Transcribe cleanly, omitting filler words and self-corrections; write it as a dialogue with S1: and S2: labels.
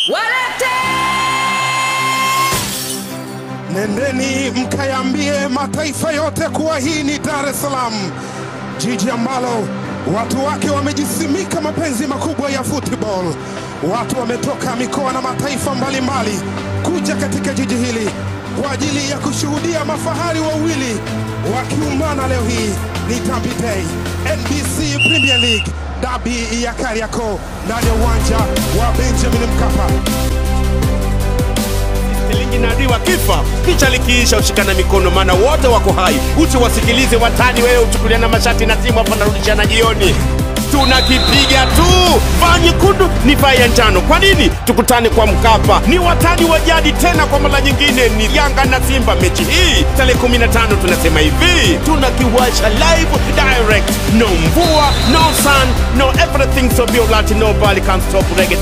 S1: Walete!
S2: Nendeni mkayambie mataifa yote kuwa hii ni Dar es Salaam, jiji ambalo watu wake wamejisimika mapenzi makubwa ya football. Watu wametoka mikoa na mataifa mbalimbali kuja katika jiji hili kwa ajili ya kushuhudia mafahari wawili wakiungana. Leo hii ni Derby Day, NBC Premier League, dabi ya Kariakoo ndani ya uwanja wa Benjamin Mkapa.
S3: Ligi na adui wakifa, picha likiisha ushikana mikono, maana wote wako hai. Usiwasikilize watani, wewe uchukuliana mashati na timu hapa narudishana jioni. Tunakipiga tu, vaa nyekundu ni vaa ya njano. Kwa nini tukutane kwa Mkapa? Ni watani wa jadi tena kwa mara nyingine, ni Yanga na Simba. Mechi hii tarehe 15 tunasema hivi, tunakiwasha live direct, no mvua, no sun, no everything, so be alert, nobody can stop reggae.